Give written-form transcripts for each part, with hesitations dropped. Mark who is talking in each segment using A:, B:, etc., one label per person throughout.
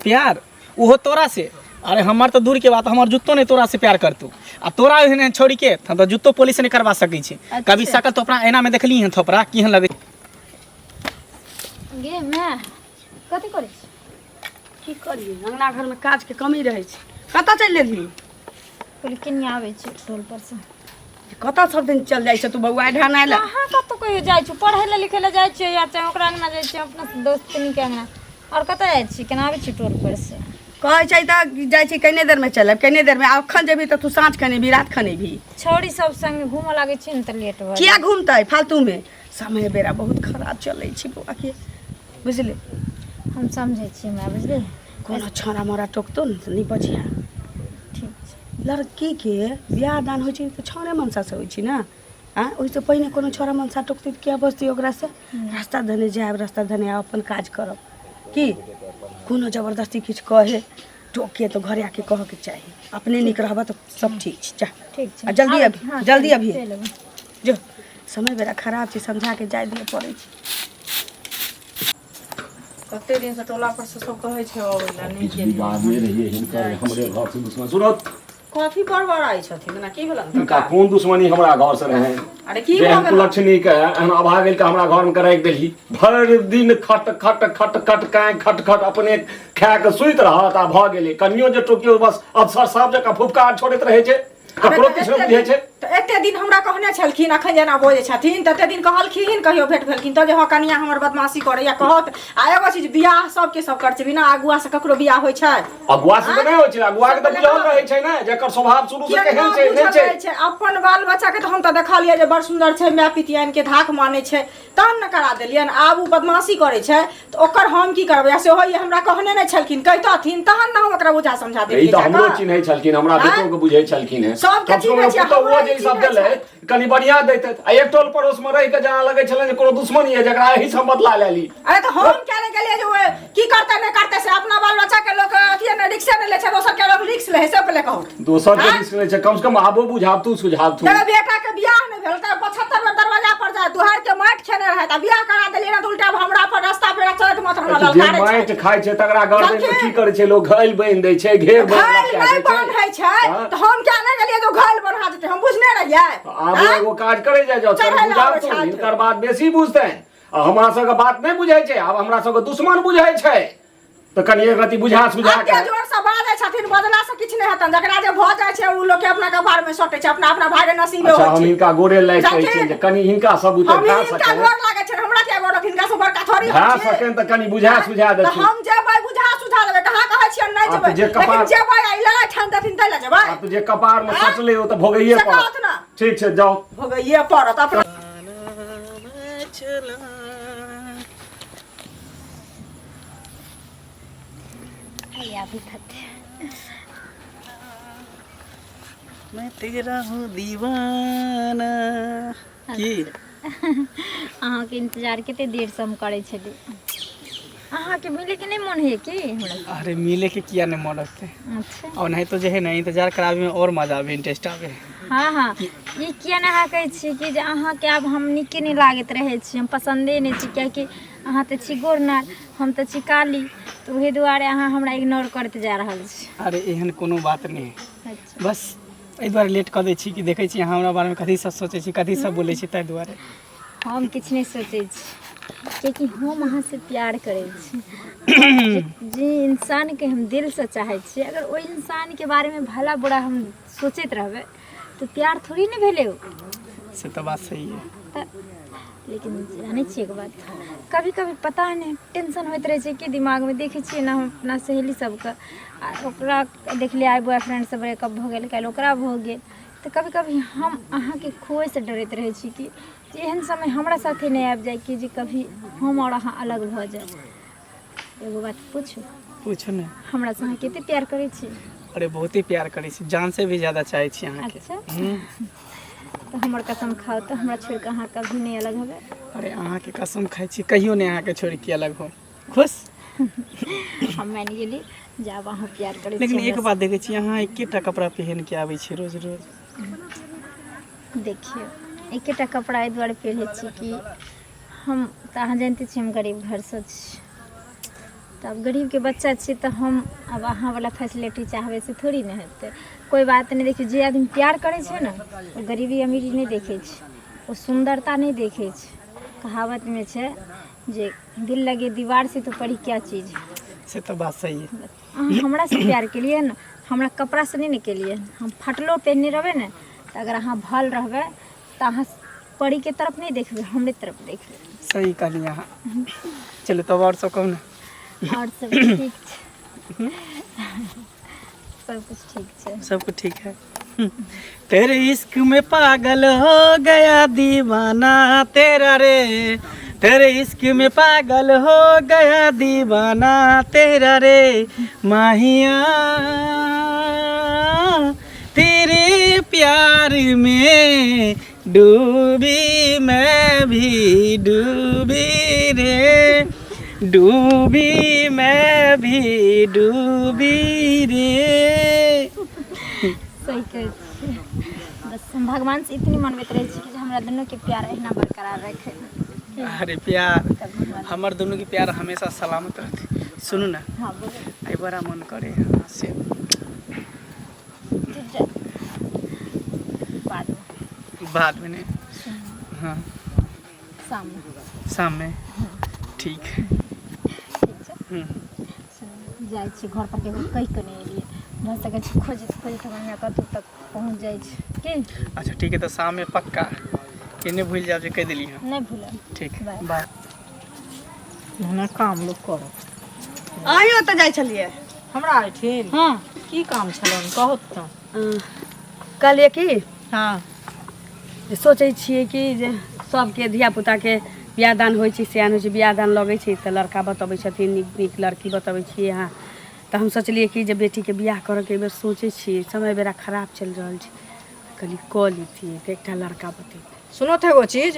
A: प्यार ओहो तोरा से? अरे हमर तऽ दूर के बात, हमर जुत्तो नहीं तोरा से प्यार करतू। आ तोरा एहन एहन छोड़ी के हम तऽ जुत्तो पॉलिश नहीं करवा सकै छी। कभी शकल तो अपना ऐना में देखली हन थोपरा केहन लगे?
B: गे माय, कथी करै छी?
C: की करियै, अंगना घरमे काजके कमी रहै छै। कतऽ चलि गेलही?
B: कहली केनी आबै छी टोल पर से।
C: कतऽ सब दिन चल जाइ छै तू बौआ ढाना लए?
B: कहाँ कतौ कहियो जाइ छी, पढ़ै लए लिखै लए जाइ छियै या चाहे ओकरा अंगना जाइ छियै, अपना दोस्त के अंगना। आओर कतऽ जाइ छी? केना आबै छी टोल पर से?
C: कहै छै तऽ जाइ छी कने देरमे चलब, कने देरमे। आ अखन जेबही तऽ तू साँझ खने भी, रात खने भी।
B: छौड़ी सब संगे घूमऽ लागै छी ने तऽ लेट भऽ
C: किया घूमतै फालतूमे? समय बेरा बहुत खराब चलै छै बौआ के, बुझली?
B: हम समझै छियै माय, बुझली?
C: कोनो छौड़ा मोड़ा टोकतो ने तऽ नहि बजिहा।
B: ठीक छै।
C: लड़कीके बियाह दान होइ छै तऽ छौड़े मनसासँ होइ छै ने। आँय, ओहिसँ पहिने कोनो छौड़ा मनसा टोकतै तऽ किया बजतै ओकरासँ? रास्ता धने जायब, रास्ता धने आयब, अपन काज करब। की कोनो जबरदस्ती किछु कहे टोके तऽ घरे आके कहऽके चाही। अपने नीक रहबऽ तऽ सब ठीक छै। जा।
B: ठीक छै।
C: आ जल्दी अभी।
B: हँ,
C: जल्दी अभी।
B: चलि अयबै।
C: जो, समय बेरा खराब छै, समझा के जाय दिअ पड़ै छै।
D: कते दिनसँ टोला पर से सब कहै छै अबै लए, नहि
E: किछु
D: गेलियै।
E: विवादमे रहियै हिनकर हमरे घर से दुश्मन सुनत।
D: कथी बड़बड़ाइ छथिन ना? की भेलन?
E: हिनका कोन दुश्मनी हमरा घर से रहे?
D: अरे की
E: जे
D: भऽ
E: एहन
D: गेल?
E: कुलक्षणी के एहन अभागल के हमरा घर में के राखि देलही। भरि दिन खट खट खट खट काँय खट खट अपने खा के सुति रहत आ भऽ गेलै। कनियो जे टोकियो बस अफसर साहब जकाँ फुफकार छोड़ैत रहै छै।
D: अरे
E: ककरो
D: तऽ
E: किछु नहि
D: एते
E: बुझै छै।
D: तऽ एते दिन हमरा कहने छलखिन, अखन जेना बजै छथिन तते दिन कहलखिन? कहियो भेंट भेलखिन तऽ जे हँ कनिया हमर बदमाशी करैया कहत? आ एगो चीज, बियाह सबके सब करै छै, बिना अगुआ से ककरो बियाह होइ छै?
E: अगुआ से तऽ नहि होइ छै। अगुआ के तऽ बुझल रहै छै ने जेकर स्वभाव शुरू से
D: केना
E: केहन छै, नहि
D: बुझल
E: छै।
D: रहै छै? अपन बाल बच्चा के तऽ हम तऽ देखलियै जे बड़ सुन्दर छै, माय पितियान के धाक मानै छै, तहन ने करा देलियनि। आब ओ बदमाशी करै छै तऽ ओकर हम की करबै? आ सेहो ई हमरा कहने नहि छलखिन। कहितथिन तहन ने हम ओकरा बुझा समझा
E: ई
D: देतियै।
E: तऽ हमरो
D: जाकऽ।
E: चिन्है छलखिन, हमरा
D: आँय?
E: बेटो के बुझै छलखिन हेँ।
D: सबके
E: कम से कम
D: चिन्है छै,
E: पुतहुओ
D: हमरो
E: जे ई सब
D: चिन्है
E: देलै कनि बढ़िआँ दैतै। आ एक टोल पड़ोस मे रहि के जेना लगै छलै जे कोनो दुश्मन यऽ जकरा एहि से हम बदला लए ली।
D: अरे तऽ हम किया नहि गेलियै जे ओ की करतै नहि करतै से? अपना बाल बच्चा के लोक अथिए नहि, रिक्शे नहि लै छै, दोसर के लोक रिक्स लै है, से पहिले कहू।
E: दोसर के
D: आँय?
E: रिस्क लै छै, कम से कम आबो बुझाबतू सुझाबतू।
D: जब बेटा के बियाह नहि भेल तऽ 75 बेर दरवाजा पर जाय, दुहार के माटि खेने रहै, तऽ बियाह करा देलियै ने तऽ उल्टा हमरा पर रास्ता पेड़ा चलैत मात्र हमरा
E: जे
D: ललकारै छै।
E: माटि खाइ छै तकरा गर्दन मे
D: जखन-
E: की करै छै लोक? घैल बान्हि दै छै, घेर बान्हि
D: घैल
E: लटका
D: नहि
E: दै छै।
D: बान्है छै।
E: हाँ?
D: तऽ हम किया नहि गेलियै जे घैल बन्हा जेतै? हम बुझने रहियै?
E: आब
D: आँय?
E: एगो काज करै जाइ जाउ,
D: चढ़ै लए आबै
E: बुझाबतू।
D: छथि।
E: हिनकर बात बेसी बुझतै आ हमरा सबके बात नहि बुझै छै। आब हमरा सबके दुश्मन बुझै छै तऽ कनि एक रति बुझा सुझा
D: एते
E: के।
D: जोर से बाजै छथिन, बजला से किछु नहि हेतनि। जकरा जे भऽ जाइ छै ओ लोक के अपना कपार मे सटै छै। अपना अपना भागे नसीबे
E: अच्छा
D: होइ
E: हम
D: छै।
E: हिनका गोरे लागि कहै
D: जखन-
E: छियनि जे कनि हिनका सब बुते
D: हम
E: भए
D: हिनका
E: सकै
D: गोर लागै छै? हमरा किया गोर? हिनका से बड़का थोड़ी
E: भए
D: हम छी।
E: सकै तऽ कनि बुझा सुझा
D: तऽ
E: देथिन।
D: हम जेबै, बुझा सुझा देबै। कहाँ कहै छियै नहि
E: आब
D: जेबै?
E: जे कपार-
D: लेकिन जेबै आ ई लड़ाइ ठानि देथिन तै लए जेबै।
E: आब तऽ जे कपार मे
D: आँय?
E: सटलै ओ तऽ भोगैये
D: से
E: पड़त।
D: कहत ने।
E: ठीक छै, जाउ।
D: भोगैये पड़त अपना।
B: अभी थते।
A: मैं तेरा हूँ दीवाना की।
B: अहाँके इंतजार कते देरसँ हम करै छली। अहाँके मिलैके नहि मोन होइए की हमरा?
A: अरे मिले के किया नहीं मन रखते?
B: अच्छा।
A: और नहीं तो जे है ना, इंतजार कराबे में और मजा आवे, इंटरेस्ट आवे।
B: हँ, ई किया नहि अहाँ कहै छी कि जे अहाँके आब हम नीके नहि लागैत रहै छी, हम पसन्दे नहि छी? कियाकि अहाँ तऽ छी गोरनार, हम तऽ छी काली, तऽ ओहि दुआरे अहाँ हमरा इग्नोर करैत जा रहल छी।
A: अरे एहन कोनो बात नहीं है।
B: अच्छा।
A: बस एहि दुआरे लेट कऽ दै छी कि देखै छी अहाँ हमरा बारेमे कथी सब सोचै छी, कथी सब बोलै छी, ताहि दुआरे।
B: हम किछु नहि सोचै छी, कियाकि हम अहाँसँ प्यार करै छी। जे इंसानके हम दिलसँ चाहै छियै, अगर ओहि इंसानके बारेमे भला बुरा हम सोचैत रहबै तऽ प्यार थोड़ी ने भेलै ओ।
A: से तऽ बात सही है।
B: तऽ लेकिन जानै छियै एक बात, कभी कभी पता नहि टेंशन होइत रहै छै कि दिमागमे। देखै छियै ने हम अपना सहेली सबके, आ ओकरा देखलियै आइ बॉयफ्रेंडसँ ब्रेकअप भऽ गेल, काल्हि ओकरा भऽ गेल, तऽ कभी कभी हम अहाँके खोएसँ डरैत रहै छी कि जे एहन समय हमरा साथे नहि आबि जाय कि जे कभी हम आओर अहाँ अलग भऽ जाय। एगो बात पूछू?
A: पूछू ने।
B: हमरासँ अहाँ कते प्यार करै छी?
A: अरे बहुत ही प्यार करै छी, जान से भी ज्यादा चाहै छी अहाँके।
B: अच्छा, तऽ हमर कसम खाउ तऽ हमरा छोड़ि कऽ अहाँ कभी नहि अलग हेबै।
A: अरे अहाँके कसम खाइ छी, कहियो नहि अहाँके छोड़ि के अलग हो। खुश?
B: हम मानि गेली जे आब अहाँ प्यार करै छी।
A: लेकिन एक
B: हमरासँ।
A: बात देखै छी, अहाँ एकेटा कपड़ा पहिन के आबै छी रोज रोज।
B: देखियौ, एकेटा कपड़ा एहि दुआरे पहिरै छी कि हम तऽ अहाँ जानिते छी हम गरीब घरसँ छी। तऽ आब गरीबके बच्चा छियै तऽ हम आब अहाँवला फैसिलिटी चाहबै से थोड़ी ने हेतै। कोइ बात नहि, देखियौ जे आदमी प्यार करै छै ने ओ गरीबी अमीरी नहि देखै छै, ओ सुन्दरता नहि देखै छै। कहावतमे छै जे दिल लगे दीवार से तो परी क्या चीज है।
A: से तऽ बात सही है।
B: अहाँ हमरासँ प्यार केलियै ने, हमरा कपड़ासँ नहि ने केलियै। हम फटलो पहिरने रहबै ने तऽ अगर अहाँ भल रहबै तऽ अहाँ परीके तरफ नहि देखबै, हमरे तरफ देखबै।
A: सही कहलियै अहाँ। चलू तब आओर सब कहू ने।
B: आओर सब ठीक छै, सब कुछ ठीक छै।
A: सब कुछ ठीक है। तेरे इश्क में पागल हो गया दीवाना तेरा रे, तेरे इश्क में पागल हो गया दीवाना तेरा रे माहिया, तेरे प्यार में डूबी मैं भी डूबी रे, डूबी मैं भी डूबी रे।
B: सही कहै छियै। बस हम भगवान से इतनी मनबैत रहै छी कि जे हमरा दुनूके प्यार अहिना बरकरार रखे।
A: अरे प्यार हमर दुनू के प्यार हमेशा सलामत रहते। सुनू ना।
B: हाँ बोलो।
A: आई बड़ा मन करे यहाँ से।
B: बाद में।
A: बाद में नहीं। हाँ
B: शाम में।
A: शाम में ठीक है।
B: ठीक छै।
A: हम्म।
B: जाइ छी घर पर, केकरो कहि कऽ नहि एलियै। भऽ सकै छै खोजैत खोजैत हम यहाँ कतहु तक पहुँच जाइ छी की।
A: अच्छा ठीक है, तो शाम में पक्का केने भूल जाब जे कहि देली हम।
B: नहि भूलब।
A: ठीक है।
B: बाय।
A: बाय।
D: एहने काम लोक करत।
C: अहीं ओतऽ जाइ छलियै?
D: हमरा एहिठिन?
C: हँ।
D: की काम छलनि कहू तऽ।
C: कहलियै की
D: हँ
C: जे सोचै छियै कि जे सबके धियापुताके बियाह दान होइ छै, सियान होइ छै, बियाह दान लगै छै तऽ लड़का बतबै छथिन, नीक नीक लड़की बतबै छियै अहाँ। तऽ हम सोचलियै कि जे बेटीके बियाह करऽके एहिबेर सोचै छियै, समय बेरा खराब चलि रहल छै, कहलियै कऽ लैतियै तऽ एकटा लड़का बतैतियै।
D: सुनो तऽ एगो चीज,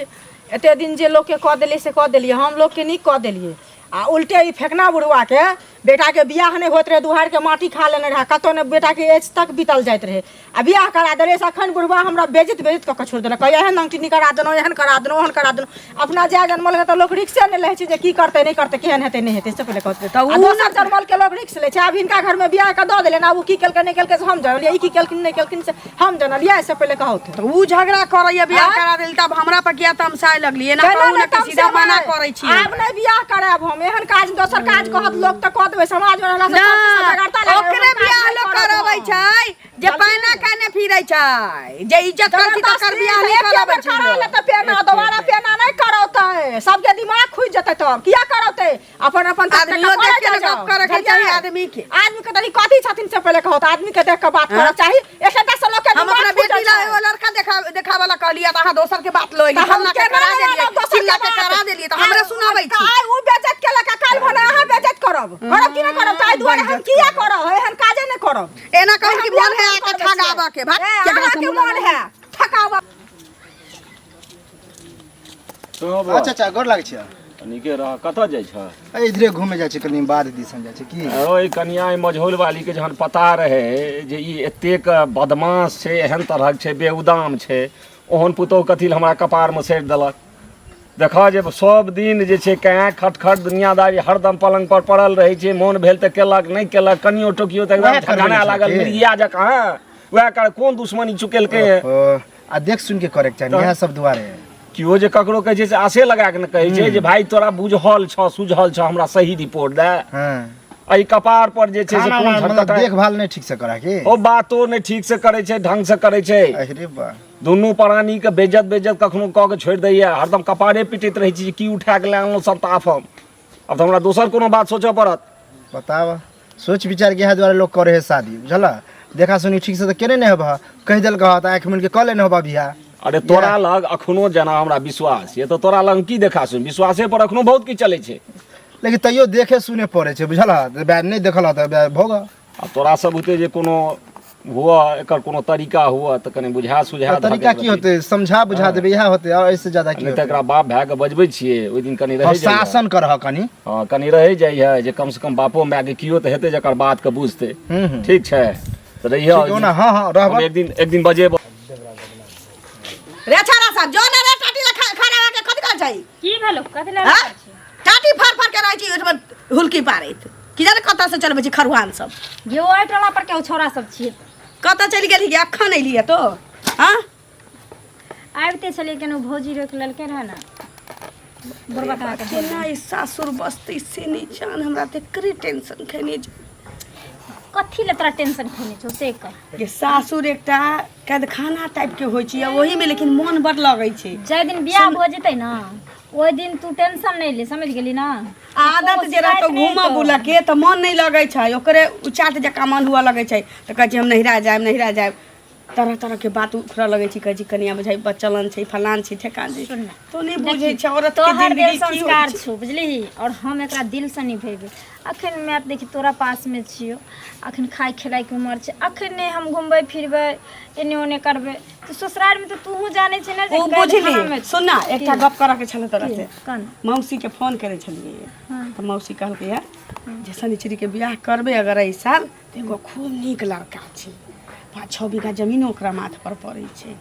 D: एते दिन जे लोकके कऽ देलियै से कऽ देलियै, हम लोकके नीक कऽ देलियै, आ उल्टे ई फेकना बुढ़वाके बेटाके बियाह नहि होइत रहै, दुहारिके माटि खा लेने रहै, कतहु नहि बेटाके एज तक बीतल जाइत रहै, आ बियाह करा देलियै से अखन बुढ़वा हमरा बेइज्जत बेइज्जत कऽ के छोड़ि देलक। कहैया एहन अंगठी करा देलहुँ, एहन करा देलहुँ, ओहन करा देलहुँ। अपना जाय जनमल के तऽ लोक रिक्से नहि लै छै जे की करतै नहि करतै, केहन हेतै नहि हेतै, से पहिले कहतै।
C: तऽ
D: आ
C: उ
D: दोसर जनमल के लोक रिक्स लै छै। आब हिनका घरमे बियाह कऽ दऽ देलियनि, आब ओ की केलकै नहि केलकै से हम जानलियै, ई की केलखिन नहि केलखिन से हम जानलियै, से पहिले कहौथ।
C: तऽ उ झगड़ा करैया बियाह
D: आँय?
C: करा देल तब हमरा पर किया तमसाय लगली? एना
D: केना
C: कहू
D: नहि
C: ने कि सीधा
D: तमसेबै?
C: मना करै छी।
D: आब नहि बियाह करायब हम, एहन काज दोसर काज कहत लोक तऽ कऽ देबै। समाज मे रहला से
C: ना
D: सब किछु बेगरता लागल,
C: ओकरे
D: एहन काज
C: बियाह
D: नहि
C: लोक
D: करब
C: करबै
D: हम।
C: छै जे पैना केने फिरै छै, जे इज्जत करती तकर बियाह नहि
D: एके
C: कराबै
D: बेर
C: छै
D: करा
C: लोक।
D: लेतै पेना, दोबारा पेना नहि करौतै, सबके दिमाग खुजि जेतै तब किया करौतै? अपन अपन तक
C: आदमियो
D: करै
C: देख के
D: जाइ
C: ने
D: जाउ।
C: गप करऽ के
D: बुझलियै?
C: चाही आदमी के।
D: आदमी के तनी कथी छथिन से पहिले कहत, आदमी के देख के बात करऽ चाही। एकेटा से लोक के
C: हम
D: दिमाग
C: अपना
D: खुजल
C: बेटी ला
D: छै।
C: एगो लड़का देखा देखावला कहलियै तऽ अहाँ दोसर के बात लऽ एलियै,
D: तऽ हम
C: फल्लाँ के
D: केना
C: करा
D: नहि
C: देलियै,
D: आनब दोसर के
C: चिल्लाँ के
D: बात?
C: करा देलियै तऽ हमरे सुनाबै छी।
D: आइ उ बेइज्जत केलक आ काल्हि भने अहाँ बेइज्जत करब, करब कि नहि करब? ताहि दुआरे हम किया करब, एहन काजे नहि करब।
C: एना कहू कि
D: बियाह
C: मोन है
D: नहि
C: आके
D: करबै से।
C: ठगाबऽ के, भाग
D: ए,
C: केकरा से
D: अहाँके
C: मोन
D: मोन है ठकाबऽ।
F: अच्छा अच्छा, गोर लागै छियै।
E: नीके रह। कतऽ जाइ छह?
F: ए, इधरे घूमे जाइ छै, कनि बाध दिसन जाइ छै की।
E: ओहि कनिया ई मझौल वाली के जहन पता रहै जे ई एतेक बदमाश छै, एहन तरहक छै, बेउदाम छै, ओहन पुतोहु कथी लए हमरा कपारमे सड़ि देलक? देखऽ जे सब दिन जे छै कैं खटखट दुनियादारी, हरदम पलंग पर पड़ल रहै छै, मोन भेल तऽ केलक, नहि केलक, कनियो टोकियो तऽ एकदम
F: वएह करबै
E: झनझना
F: ने
E: लागल
F: छै।
E: मिर्गिया जकाँ। हँ, वएह कर कोन दुश्मनी चुकेलकै हँ?
F: ओहो, आ देख सुन के करे के चाही इएह सब दुआरे।
E: केओ जे ककरो कहै छै से आसे लगा के ने कहै छै जे भाय तोरा बुझल छौ सुझल छौ, हमरा सही रिपोर्ट दे।
F: हँ
E: एहि कपार पर जे छै से
F: खाना
E: कोन
F: वाना मतलब
E: झटकटा
F: देखभाल नहि ठीक से करा के
E: ओ बातो नहि ठीक से करै छै, ढंग से करै छै।
F: अरे बा
E: दुनू प्राणी के बेज्जत बेज्जत कखनो कऽ के छोड़ि दैया, हरदम कपारे पिटैत रहै छी जे की उठा के लए आनलहुँ सब ताफ हम। आब तऽ हमरा दोसर कोनो बात सोचऽ पड़त।
F: बताब, सोच विचार के इएह दुआरे लोक करे है शादी, बुझल? देखा सुनी ठीक से तऽ केने नहि हेबह, कहि देलक तऽ आँखि मुनि के कऽ लेने हेबह बियाह।
E: अरे तोरा लग अखनो जेना हमरा विश्वास ये तऽ तोरा लग की देखा सुन, विश्वासे पर अखनो बहुत किछु चलै छै।
F: लेकिन तैयो देखे सुने पड़ै छै, बुझल? नहि देखल तऽ भोग।
E: आ तोरा सब बुते जे कोनो हुआ एकर कोनो तरीका हुआ तऽ कनि बुझा सुझा
F: तऽ तरीका की होतै? समझा बुझा देबै, इएह होतै, आओर एहिसँ ज्यादा की
E: नहि तऽ
F: होतै?
E: एकरा बाप भाय के बजबै छियै ओहि दिन कनि रहै जाइ
F: शासन करह कनि।
E: हँ, कनि रहै जाइ है जे कम से कम बापो माय के कियो तऽ हेतै जकर बात के बुझतै।
F: हूँ हूँ
E: ठीक छै तऽ रहिए
F: ठीक ओना। हँ हँ, रहब।
E: हम एक दिन एक दिन बजेबो।
C: रे छाड़ा सब जो ने रे टाटी ला खड़ा होके कथि कर छै?
B: की भेलो, कथि लए
C: हाँ?
B: छी?
C: टाटी फाड़ फाड़ के रहै छी ओहिठमा हुलकी पारैत की जाने कतऽ से चलबै छी खरुहान सब।
B: ये ओहि टोला पर के छौड़ा सब छियै।
C: कतऽ चलि गेलही गे? अखन एलियै तो हाँ?
B: आबिते छलियै केनो भौजी रोकि लेलकै रहए ने बुढ़बा कहाँ के।
C: केना ई सासुर बसतै से नहि जान, हमरा तऽ एकरे टेंशन खेने छै।
B: कथी लए तोरा टेंशन खेने छौ से कह।
C: गे सासुर एकटा कैदखाना टाइपके होइ छै आ ओहिमे लेकिन मोन बड़ लगै छै।
B: जाहि दिन बियाह भऽ जेतै ने ओहि दिन तू टेंशन नहि ले, समझ गेली ना?
C: आदत जे रहतौ घूमऽ बुलऽ के तऽ मन नहि लगै छै, ओकरे उचाट जकाँ मन हुअ लगै छै तऽ कहै छै हम नैहरा जायब नैहरा जायब, तरह तरह के बात उखड़ऽ लगै छै। कहै छै कनिया बुझाइ बचलन छै फलान छै ठेकान छै।
B: सुन ना।
C: तो नहि बुझै छै औरत के
B: तोहर
C: जिंदगी
B: देल
C: की होइ
B: संस्कार
C: छै।
B: छौ बुझलिही, और हम एकरा दिल से निभेबै। अखन मैं देखी तोरा पासमे छियौ, अखन खाइ खिलाइके उमर छै, अखन नहि हम घुमबै फिरबै एने ओने करबै तऽ ससुरारिमे तऽ तूहू जानै छै ने जे
C: ओ
B: कैदखानामे
C: बुझली। सुन ना, एकटा गप करऽ के छलै तोरा से।
B: कन?
C: मौसी के फोन करै छलियै तऽ मौसी कहलकै हँ जे शनिचरी के बियाह करबै अगर एहि साल तऽ एगो खूब नीक लड़का छै, 5-6 बीघा जमीनो ओकरा माथ पर पड़ै छै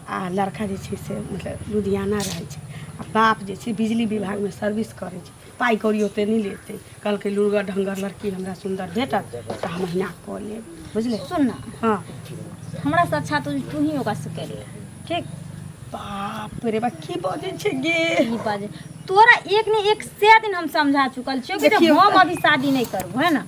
C: आ लड़का जे छै से मतलब लुधियाना रहै छै आ बाप जे छै बिजली विभागमे सर्विस करै छै, पाइ कौड़ी ओते नहि लेतै। कहलकै लुरगर ढङ्गर लड़की हमरा सुन्दर भेटत तऽ हम अहिना कऽ लेब, बुझले?
B: सुन ना।
C: हँ।
B: हमरा से अच्छा तो तू ही ओकरा से कर ले, ठीक?
C: बाप रे बा, की बजै छै गे?
B: की बाजे तोरा एक ने एक सै दिन हम समझा चुकल छियौ कि जे
C: देखियौ
B: हम अभी शादी नहीं करबो, है ना?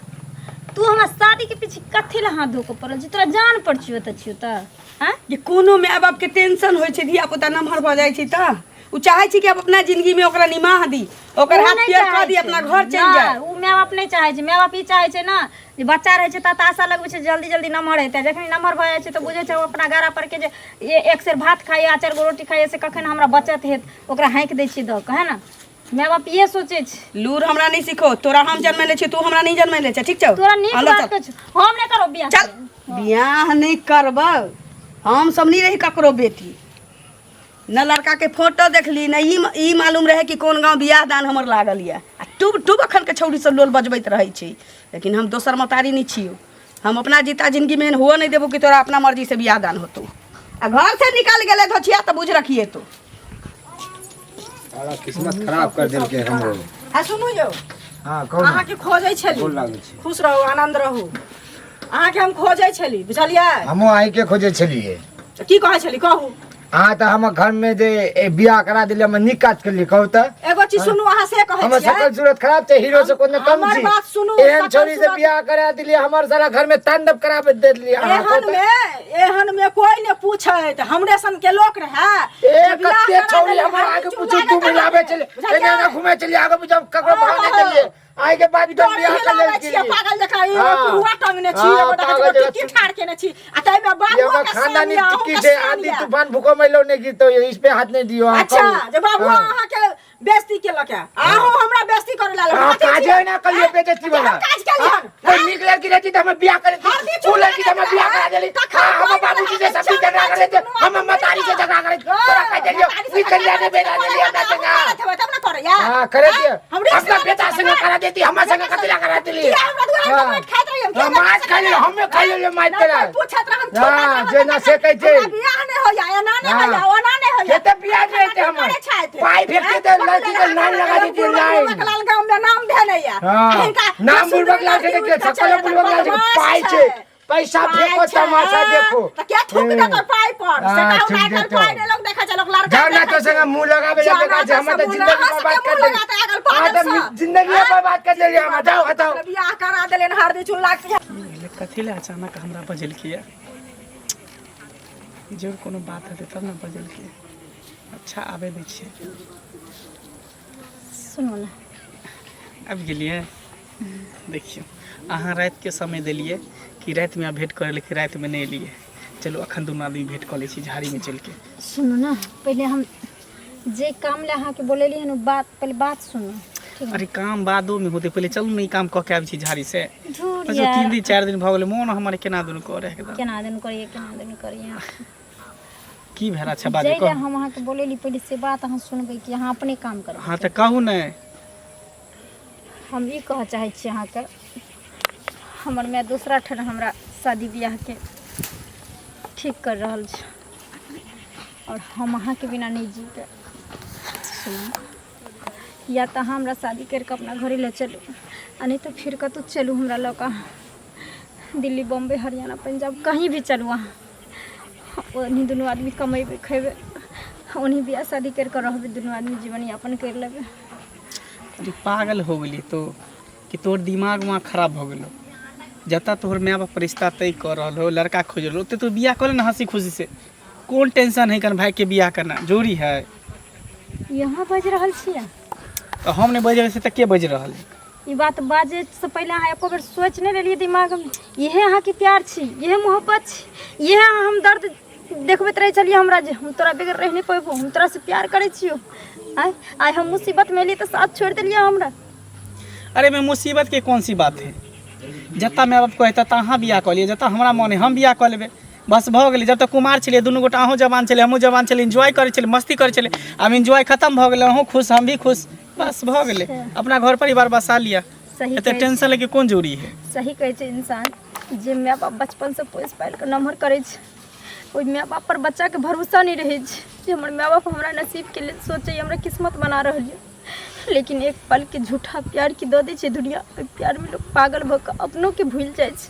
B: तू हमरा शादी के पीछे कथी ला हाथ धो के पड़ल छी? तोरा जान पर छियौ तऽ छियौ तऽ आँय?
C: जे कोनो माय बाप के टेंशन होइ छै धिया पुता नमहर भऽ जाइ छै तऽ ओ चाहै छै कि आब अपना जिंदगी में ओकरा निमाह दी, ओकर
B: ओ
C: हाथ
B: नहि
C: पैर
B: चाहै
C: कऽ दी,
B: छै।
C: अपना घर चलि
B: नहि,
C: जाय।
B: ओ माय बाप नहि चाहै छै। माय बाप ई चाहै छै ने जे बच्चा रहै छै तऽ आशा लगबै छै जल्दी जल्दी नमहर हेतै, जखन नमहर भऽ जाइ छै तऽ बुझै छै ओ अपना गारा पर के जे एक सेर भात खाइए आ 4 गो रोटी खाइए से कखन हमरा बचत हेत, ओकरा हाँकि दै छियै दऽ कऽ, है ना? माय बाप इहे सोचै छै।
C: लूर हमरा नहि सिखो, तोरा हम जन्मेले छियै, तू हमरा नहि जन्मेले छै, ठीक छौ?
B: तोरा नीक
C: हँ, लऽ
B: बात
C: चल।
B: कहै छौ, हम नहि करब बियाह।
C: चल, बियाह नहि करबौ हम सब नहि रही ककरो बेटी न। लड़का के फोटो देखली न ई मालूम रहे कि कोन गाँव बियाह दान हमर लागल यऽ आ टूब टूब अखन के छौड़ी सब लोल बजबैत रहै छै, लेकिन हम दोसर मतारी नहि छियौ। हम अपना जीता जिंदगी में एहन हुअ नहि देबो कि तोरा अपना मर्जी से बियाह दान होतौ आ घर से निकल गेलै धोछिया तऽ बुझ रखिए तो।
F: सारा किस्मत खराब कर देलकै हमरो।
D: आ सुनू यौ।
F: हाँ कहू ने।
D: अहाँके खोजै छली।
F: गोर लागै छी।
D: खुश रहू, आनंद रहू। अहाँके हम खोजै छली, बुझलियै?
F: हमहूँ अहीँके खोजै छलियै।
D: तऽ की कहै छली कहू?
F: अहाँ तऽ हमर घरमे जे बियाह करा देलियै, हमर नीक काज केलियै कहू तऽ?
D: एगो चीज सुनू, अहाँ से कहै
F: हमर
D: छियै?
F: शकल सूरत खराब छै, हीरो से कोनो कम
D: हमर
F: छी?
D: बात सुनू,
F: एहन
D: शकल
F: छोरी से
D: सूरत-
F: बियाह करा देलियै, हमर सारा घर में तांडव करा देलियै अहाँ,
D: एहन
F: कहू तऽ?
D: में एहन में कोई ने पूछे, हमरे सन के लोक रहे
F: ए
D: जे बियाह
F: कते
D: करा
F: छौरी
D: देलियै,
F: हमर
D: हम
F: आगे
D: चुप
F: पूछू
D: लागल
F: तू मिलाबे
D: रहलियै।
F: चले
D: बुझलियै?
F: एने एने घूमे चलिए आगे पीछे हम ककरो भाव नहीं देलियै आइ के बाद तो
D: डोरी
F: बियाह कर
D: हिलाबै
F: लेल
D: छियै पागल जकाँ, एगो
F: हाँ।
D: पिहुआ टंगने छी,
F: हाँ,
D: एगो देखै
F: पागल
D: छियै
F: जकाँ।
D: टिक्की ठाढ़ केने छी आ ताहिमे
F: ये
D: बाबुओ
F: हमर
D: के
F: खानदानी
D: शान यऽ, अहूँ
F: टिक्की
D: के
F: छै,
D: शान
F: आंधी
D: यऽ।
F: तूफान भूकंप अइलो नहीं गिरतो, इस पे हाथ नहीं दियो। हाँ,
D: अच्छा
F: कहू।
D: जे बाबुआ
F: हाँ।
D: अहाँके बेइज्जती केलक है, अहूँ हमरा बेइज्जती करे लागल।
F: हाँ,
D: कथी
F: काजे
D: छियै?
F: ना करिए बेइज्जती वाला।
D: हम काज केलियन?
F: हाँ, कोई नीक लड़की रहती तो हमें बियाह करे
D: हरदी
F: वो लड़की तो हमें बियाह करा देली।
D: तखन
F: हाँ, हम
D: कोई
F: बाबूजी से
D: नहीं
F: सब झगड़ा करे थे, हम मतारी से झगड़ा करे थे। तोरा कह देलियो निकल जाने बेटा देली हमरा संगा।
D: करत हेबै तब ने करैया।
F: हाँ करे दिए।
D: हम रिक्स
F: अपना
D: लेने
F: बेटा
D: छियै
F: संग
D: ना।
F: करा देती, हमरा संग कथी ला करा देली?
D: किया हमरा दुआर पर
F: हाँ।
D: मारि खाइत रहियै?
F: हाँ, मारि खाइ लेलियै, हमे खाइ लेलियै मारि
D: नहि
F: तोरा।
D: कोइ पूछैत रहै, हम
F: हाँ,
D: छोटा
F: जे ना से कहै छै।
D: हमरा बियाह नहि होइया, एना नहि
F: हाँ।
D: होइया, ओना नहि होइया।
F: खेते बियाह नहि हेतै हमर।
D: करै छथि।
F: पाइ भेटतै तऽ लड़की के लाइन लगा देतियै, लाइन।
D: बुड़बक लाल गाँव में नाम भेलै या।
F: हाँ।
D: हिनका
F: नाम बुड़बक लाल छै, देखियौ, सकलो बुड़बक लाल छै,
D: बदमाश
F: पाइ छै। पैसा
D: पाइ
F: फेको
D: छै,
F: तमाशा देखो।
D: तऽ के थूक देतौ पाइ पर? से
F: हाँ,
D: कहू,
F: थूक
D: आइ काल्हि
F: देतौ।
D: पाइ नहि लोक देखै छै, लोक लड़का
F: जाओ ना
D: देखै
F: तो
D: छै।
F: संगे मुंह लगाबे
D: जाओ
F: ले बेकार
D: ना
F: छै, हमर
D: तो
F: तऽ
D: संगे
F: जिंदगी
D: मुँह
F: बर्बाद कर
D: लगा
F: देली।
D: के अगल
F: अहाँ
D: पागल
F: तऽ
D: सँ।
F: जिंदगी बर्बाद कर देली हमर, जाओ हटाओ।
D: बियाह करा देलनि हरदी चुल्ला के।
A: कथी लए अचानक हमरा बजेलकै? जरूर कोनो बात हेतै तब ने बजेलकै। अच्छा आबै दै छियै।
B: सुनू ने।
A: आबि गेलियै। देखियौ अहाँ रातिके समय देलियै कि रातिमे अहाँ भेँट करै लेकिन रातिमे नहि एलियै। चलू अखन दुनू आदमी भेँट कऽ लै छी झाड़ीमे चलिके।
B: सुनू ने, पहिले हम जे काम लए अहाँके बोलेलियै हन ओ बात पहिले बात सुनू। ठीक
A: अरे काम बादोमे होतै, पहिले चलू ने ई काम कऽ के आबै छी झाड़ी से।
B: धूर
A: अच्छा,
B: यार।
A: 3 दिन 4 दिन भऽ गेलै, मोन हमर केना दुनू करे एकदम।
B: केना दिन करियै, केना दिन करियै।
A: की भेल? अच्छा बाजू
B: जाहि लए
A: कहू।
B: हम अहाँके बोलेली पहिले से बात अहाँ सुनबै कि अहाँ अपने काम करबै?
A: हाँ तऽ कहू ने।
B: हम ई कहऽ चाहै छी अहाँके, हमर माय दोसरा ठाम हमरा शादी बियाहके ठीक कर रहल छै और हम अहाँके बिना नहि जीबै। सुनू, या तऽ अहाँ हमरा शादी करि कऽ अपना घरे लए चलू आ नहि तऽ फेर कतहु चलू हमरा लऽ कऽ दिल्ली बम्बई हरियाणा पंजाब कहीं भी चलू अहाँ ओन्ही दुनू आदमी कमेबै खयबै ओन्ही बियाह शादी करि कऽ रहबै दुनू आदमी जीवन यापन करि लेबै।
A: अरे पागल हो गेली तो कि तोहर दिमाग वहाँ खराब भऽ गेलो। जतऽ तोहर माय बाप रिश्ता तय कऽ रहल हो, लड़का खोज रहल हो, ओते तू बियाह कऽ ले ना हंसी खुशी से। कोन टेंशन है कन भाई के बियाह करना जरूरी है?
B: यहाँ बाजि रहल छियै?
A: तऽ हम नहि बाजि रहल छी तऽ के बाजि रहल है?
B: ई बात बाजै से पहिले अहाँ एको बेर सोचि नहि लेलियै दिमागमे? इहे अहाँके प्यार छी, इहे मोहब्बत छी, इहे अहाँ हम दर्द देखबैत रहै छलियै हमरा जे हम तोरा बगैर रहि नहि पेबो, हम तोरासँ प्यार करै छियौ। आँय, आइ हम मुसीबतमे एलियै तऽ साथ छोड़ि देलियै हमरा।
A: अरे में मुसीबत के कौन सी बात है? जतऽ माय बाप कहै ततऽ अहाँ बियाह कऽ लिअ, जतऽ हमरा मन है हम बियाह कऽ लेबै, बस भऽ गेलै। जब तक कुमार छलियै दुनू गोटा, अहूँ जवान छलियै हमहूँ जवान छलियै, एन्जॉय करै छलियै, मस्ती करै छलियै। आब एन्जॉय खतम भऽ गेलै, अहूँ खुश हम भी खुश, बस भऽ गेलै। अपना घर परिवार बसा लिअ।
B: सही
A: एते
B: कहै छी।
A: टेंशन लैके कोन जरूरी है?
B: सही कहै छै इंसान, जे माय बाप बचपनसँ पोसि पालि कऽ नमहर करै छै ओहि माय बाप पर बच्चाके भरोसा नहि रहै छै जे हमर माय बाप हमरा नसीबके लेल सोचैए, हमरा किस्मत बना रहल यऽ। लेकिन एक पलके झूठा प्यार की दऽ दै छै दुनिया, ओहि प्यारमे लोक पागल भऽ कऽ अपनोके भूलि जाइ छै।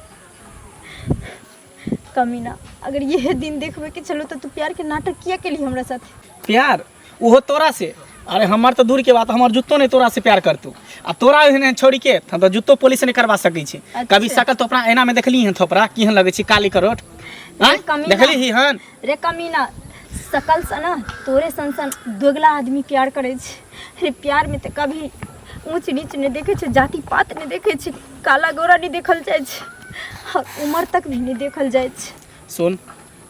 B: कमीना, अगर इहे दिन देखबैके छलौ तऽ तू प्यारके नाटक किया केली हमरा साथे?
A: प्यार ओहो तोरा से? अरे हमर तऽ दूर के बात, हमर जुत्तो नहि तोरा से प्यार करतौ। आ तोरा एहन एहन छोड़ी के हम तऽ जुत्तो पॉलिश नहि करवा सकै छी। कभी शकल तो अपना ऐना में देखली हन? थोपरा केहन लगै छै काली करोट? आँय?
B: कमीना।
A: देखली ही हन?
B: रे कमीना, सकल से ना तोरे सन सन दोगला आदमी प्यार करै छै। रे प्यार में तऽ कभी ऊँच नीच नहि देखै छै, जाति पात नहि देखै छै, काला गोरा नहि देखल जाइ छै और उमर तक भी नहि देखल जाइ छै।
A: सुन,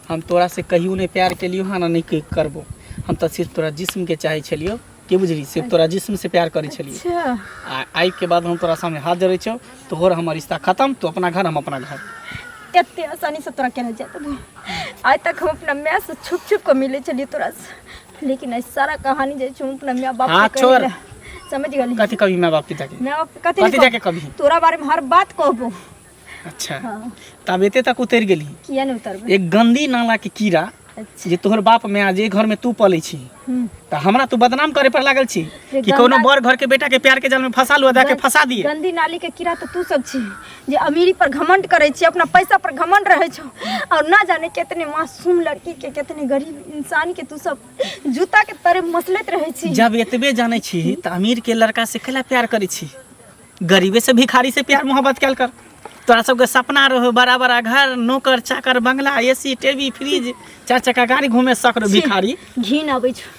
A: हम तोरा से कहियो नहि प्यार केलियो हन आ नहि करबो। हम तऽ सिर्फ तोरा जिस्म के चाहै छलियो, के बुझली? सिर्फ तोरा जिस्म से प्यार करै छलियो।
B: अच्छा।
A: आ आइ के बाद हम तोरा सामने हाथ जोड़ै छियौ, तोहर हमर रिश्ता खत्म, तू अपना घर हम अपना घर।
B: एते आसानी से तोरा केना जाय देबो? आइ तक हम अपना माय से छुप छुप के मिले छलियै तोरा से, लेकिन आइ सारा कहानी जाइ छै हम अपना माय बाप
A: हाँ,
B: के
A: छोड़।
B: कहै लए। समझ गेली?
A: कथी कभी माय बाप पिता के?
B: माय बाप के कथी
A: कथी
B: नहि
A: जाके
B: कहबो?
A: कभी?
B: तोरा बारे में हर बात कहबो।
A: अच्छा।
B: हाँ।
A: तब एते तक उतरि गेली?
B: किया नहि उतरबै?
A: एक गंदी नाला के कीड़ा।
B: अच्छा।
A: जे तोहर बाप माय जे घर में तू पलै छी तऽ हमरा तू बदनाम करे पर लागल छी
B: रे
A: कि कोनो
B: गंदा-
A: बड़ घर के बेटा के प्यार के जाल में फंसा लू, के फंसा दिए।
B: गंदी नाली के कीड़ा तऽ तू सब छी जे अमीरी पर घमंड करै छी, अपना पैसा पर घमंड रहै छौ और ना जाने कितने मासूम लड़की के, कितने गरीब इंसान के तू सब जूता के तरे मसलैत रहै छी।
A: जब एतबे जानै छी तऽ अमीर के लड़का से कैला प्यार करै छी? गरीबे से भिखारी से प्यार मोहब्बत कैल कर। तोरा सबके सपना रहो बड़ा बड़ा घर, नौकर चाकर, बंगला, एसी, टीवी, फ्रिज, चार चक्का गाड़ी, घूमे सक रहो भिखारी।
B: घिन आबै छौ,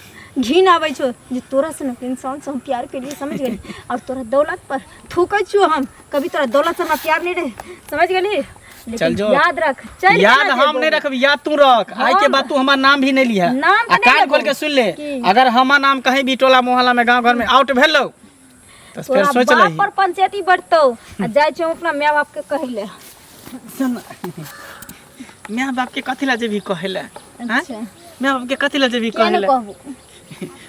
B: घिन आबै छौ जे तोरा सनक इंसान से हम प्यार केलियै, समझ गेली? और तोरा दौलत पर थूकै छियौ हम, कभी तोरा दौलत से हमरा प्यार नहीं रहे, समझ गेली? लेकिन
A: चल जो।
B: याद रख, चल
A: याद हम नहीं रखब, याद तू रख। आइ के बाद तू हमार नाम भी नहीं लिहा।
B: नाम तऽ
A: आ
B: नहि
A: कान
B: लेबो।
A: खोल के सुन ले।
B: की?
A: अगर हमार नाम कहीं भी टोला मोहल्ला में गांव घर में आउट भेलो तऽ फेर
B: तोरा
A: सोच
B: बाप
A: लही।
B: पर पंचायती बढ़तौ आ जाइ छौ अपना माय बाप के कहै ले।
A: सुन, माय बाप के कथी ला जेबही कहै ले? आँय?
B: अच्छा।
A: माय बाप के कथी ला जेबही
B: किया
A: कहै
B: नहि
A: ले?
B: कहबो?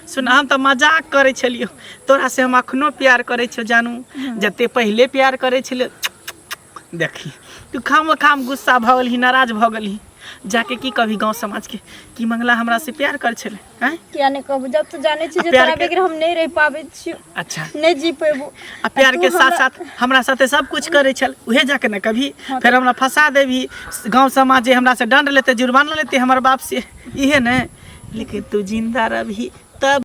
A: सुन, हम तऽ मजाक करै छलियौ तोरा से। हम अखनो प्यार करै छियौ जानू, जते पहिले प्यार करै छलियौ। देखी, तू खाम खाम गुस्सा भऽ गेलही, नाराज भऽ गेलही। जाके की कभी गाँव समाज के कि मंगला हमरा से प्यार कर छलै? आँय?
B: किया नहि कहबो जब तू जानै छी
A: आ
B: जे
A: प्यार
B: तोरा
A: के-
B: बगैर हम नहि रहि पाबै छियौ,
A: अच्छा,
B: नहि जी पेबो।
A: आ प्यार
B: तू
A: के साथ
B: हमरा-
A: साथ हमरा साथे सब कुछ करै छल, उहे जाके ने कभी फेर हमरा फंसा देबही। गाँव समाज जे हमरा से दंड लेते, जुर्माना लेते हमर बाप से, इहे ने। लेकिन तू जिंदा रहबही तब।